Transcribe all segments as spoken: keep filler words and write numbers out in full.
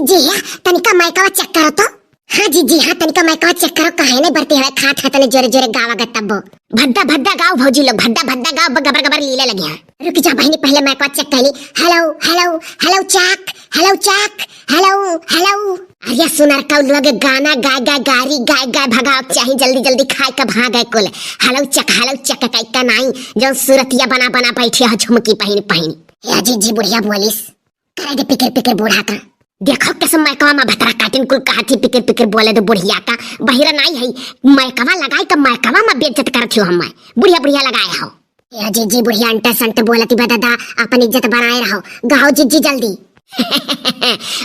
जी हाँ, तनिका माइकवा check करो तो। हाँ जीजी, हाँ, तनिका माइकवा check करो, काहे नहीं बरती हवे, खात है तने जोरे जोरे गावा गत्तब्बो। भद्दा भद्दा गाओ भौजी लोग, भद्दा भद्दा गाओ, ब-, गबर गबर लीले लगे हैं। रुक जा बहिनी, पहले माइकवा check कर ली। Hello, hello, hello, check, hello, check, hello, hello। अरे सुनर का लोग गाना गाय गाय, गारी गाय गाय भगाओ चाही, जल्दी जल्दी खाए का भागे कुल। Hello check, hello check, कई का नाई, जो सूरतिया बना बना बैठी है झुमकी पहिन पहिन। या जीजी बुढ़िया बोलिस, करे दे पिकिर पिकिर बूढ़ा का। देखो कैसे माइकवा मा भतरा काटिन कुल कहत ही पिकिर पिकिर बोले दो बुढ़िया का। बहिरा नाई है, माइकवा लगाई तो माइकवा मा बेइज्जत करत हो हम्मे। बुढ़िया बुढ़िया लगाए हो। ए जीजी बुढ़िया अंटे संटे बोलती बा दादा, अपन इज्जत बनाए रहो। गाओ जीजी जल्दी।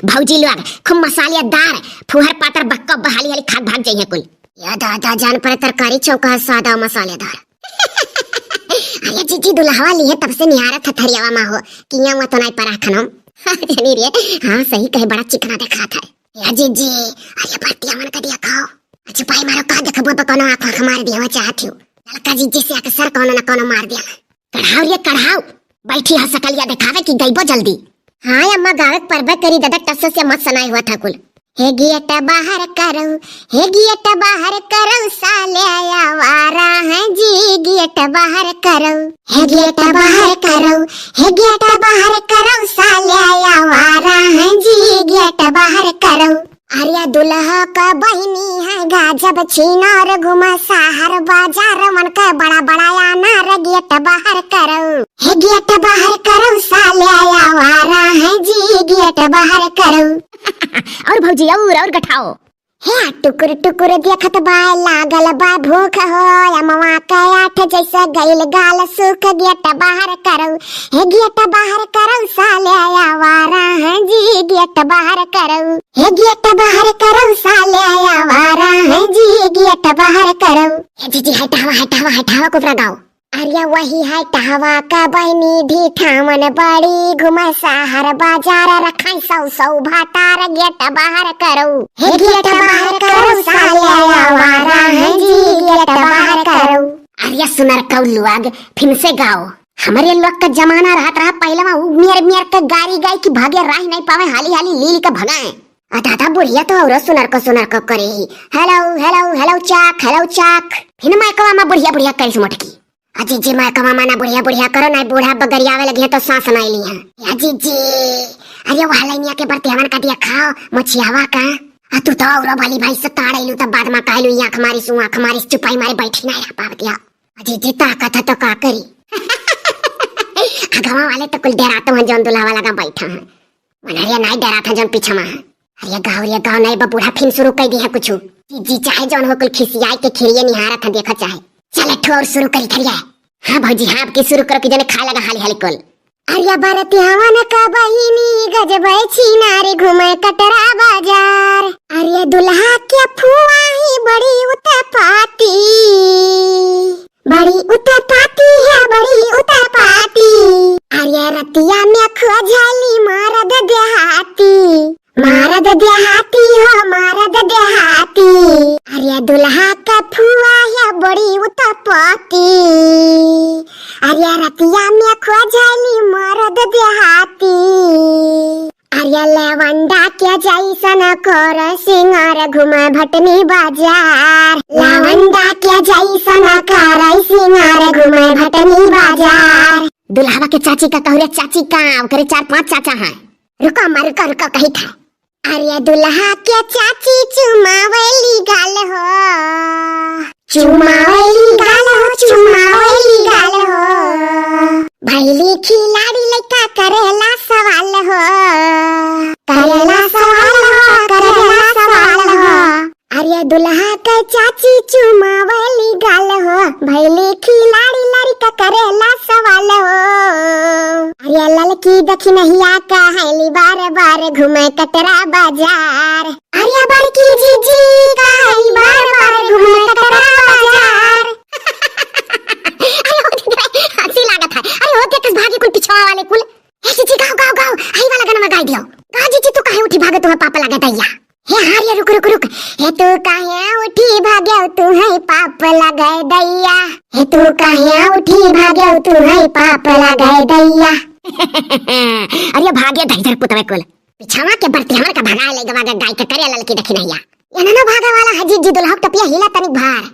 भौजी लोग खूब मसालेदार, फुहर पातर बक्का बहाली हाली खात भाग जाइए कुल। या दादा, जान पड़े तरकारी चौका सादा मसालेदार। अरे जीजी, दुल्हवा लिहे तब से निहारत ह थरियावा मा हो, किया हुआ तो नाई परा खनम। जनी रे, हाँ सही कहे, बड़ा चिकना देखात है। या जीजी, अरे बरतिया मन का दिया खाओ। अच्छा भाई मारो, का देखबो तो कोनो आँख आँख मार दिया हुआ चाहत हो। ललका जीजी से अक्सर कोनो न कोनो मार दिया। कढ़ाओ रे कढ़ाओ, बैठी ह सकलिया देखावे कि गइबो जल्दी। हाँ अम्मा, गावे के परबे करी दादा, टस से मत सनाई हुआ था कुल। हे गेट बाहर करो, हे गेट बाहर करो, साले आवारा हैं जी, गेट बाहर करो। हे गेट बाहर करो, हे गेट बाहर करो, साले आवारा हैं जी, गेट बाहर करो। अरे दुल्हा का बहिनी है गाजब छीनार, घुमा शहर बाजार मन का बड़ा बड़ा अनार, गेट बाहर करो। हे गेट बाहर करो, साले आवारा हैं जी, गेट बाहर करो। और भौजी, और, और गठाओ। हे टुकुर टुकुर देखत बाय, लागल बा भूख हो, अमवा के आठ जैसे गइल गाल सूख, गेट बाहर करो। हे गेट बाहर करो, साले आवारा हैं जी, गेट बाहर करो। हे गेट बाहर करो, साले आवारा हैं जी, गेट बाहर करो। हे जीजी, हटावा, हटावा, हटावा, कुबरा गाओ। अरे वही है टहवा का बहिनी ढीठावन बड़ी, घुमे शहर बाजार रखाई सौ सौ भातार, गेट बाहर करो। हे गेट बाहर करो, साले आवारा हैं जी, गेट बाहर करो। अरे सुनर कौ लोग, फिन से गाओ। हमरे लोग का जमाना रहत रहा पहले मा, उ मियर मियर के गारी गाई कि भागे राह नहीं पावे, हाली हाली लील के भगाए। आ दादा, बुढ़िया तो औरो सुनर को सुनर को करे ही। Hello, hello, hello, चाक, hello, चाक। फिन माइकवा मा बुढ़िया बुढ़िया करिस मोटकी। आ जीजी, माइकवा मा ना बुढ़िया बुढ़िया करो, ना बूढ़ा बगरियावे लगी है तो सांस नहीं ली है। या जीजी, अरे वह लाइनिया के बरतियावन का दिया खाओ, मछियावा का। आ तू तो औरो भली भाई से ताड़ अइलू, तब बाद मा कहलू, "ई आँख मारिस, ऊ आँख मारिस", चुपाई मारे बैठी नहीं रह पावत या। आ जीजी, ताकत है तो का करी? अगवा वाले तो कुल डेरात हैं, जौन दुल्हावा लगा बैठा है। मनहरिया नाई डेरात है, जौन पीछा मा है। अरे गाँव, रे गाँव, नहीं बा, बूढ़ा फिन शुरू कर दी है कुछ। जी, जी, चाहे जौन हो, कुल खिसियाई के खिरिये निहारत है, देखा चाहे। चल, एक ठो और शुरू करी थरिया। हाँ भौजी, हाँ, अब की शुरू करो कि जने खाए लगा हाली हाली कुल। अरे बरतियावन का बहिनी गजबै छिनार घूमे कटरा बाजार। अरे दुल्हा के फुआ ही बड़ी उत्पाती। बड़ी उत्पाती है, बड़ी उत्पाती। अरे रतिया में खोजली मरद देहाती, मरद देहाती हो, मरद देहाती। अरे दुल्हा का फुआ है बड़ी उत्पाती। अरे रतिया में खोजली मरद देहाती। अरे लवंडा के जैसन कर सिंगार घूमे भटनी बाजार। लवंडा के जैसन कर सिंगार घूमे भटनी बाजार। दुल्हवा के चाची का कहू रे, चाची का, ओकरे चार पांच चाचा हैं। रुको अम्मा, रुको, रुको, कही था। अरे दुल्हा के चाची चुमावली गाल हो, चुमावली गाल हो, चुमावली गाल हो। भैली खिलाड़ी लइका करेला सवाल हो, करेला सवाल हो, करेला सवाल हो। अरे दुल्हा के चाची चुमावली गाल हो, भैली खिलाड़ी लड़का करेला सवाल हो। अरे ललकी दखिनहिया कहली बार बार घूमे कटरा बाजार। अरे बड़की जीजी कहली बार बार घूमे कटरा बाजार। अरे हो दे, हंसी लागत है। अरे हो दे, कस भागी कुल पिछवा वाले कुल। हे जीजी, गाओ, गाओ, गाओ, हई वाला गाना गाई दियो। गाओ जीजी, तू काहे उठी भागे, तुम्हें पाप लगे दैया। हे हाँ रे, रुक, रुक, रुक। हे तू काहे उठी भागे, तू है पाप लगे दैया। हे तू काहे उठी भागे, तू है पाप लगे दैया। अरे भागे धैधर पुतवे कुल। पिछवा के बरती हमर का भगाए ले गवा गाय के करे ललकी दखिनहिया। ये ना भागे वाला है जीजी, दुल्हा के टपिया हिला तनिक भार।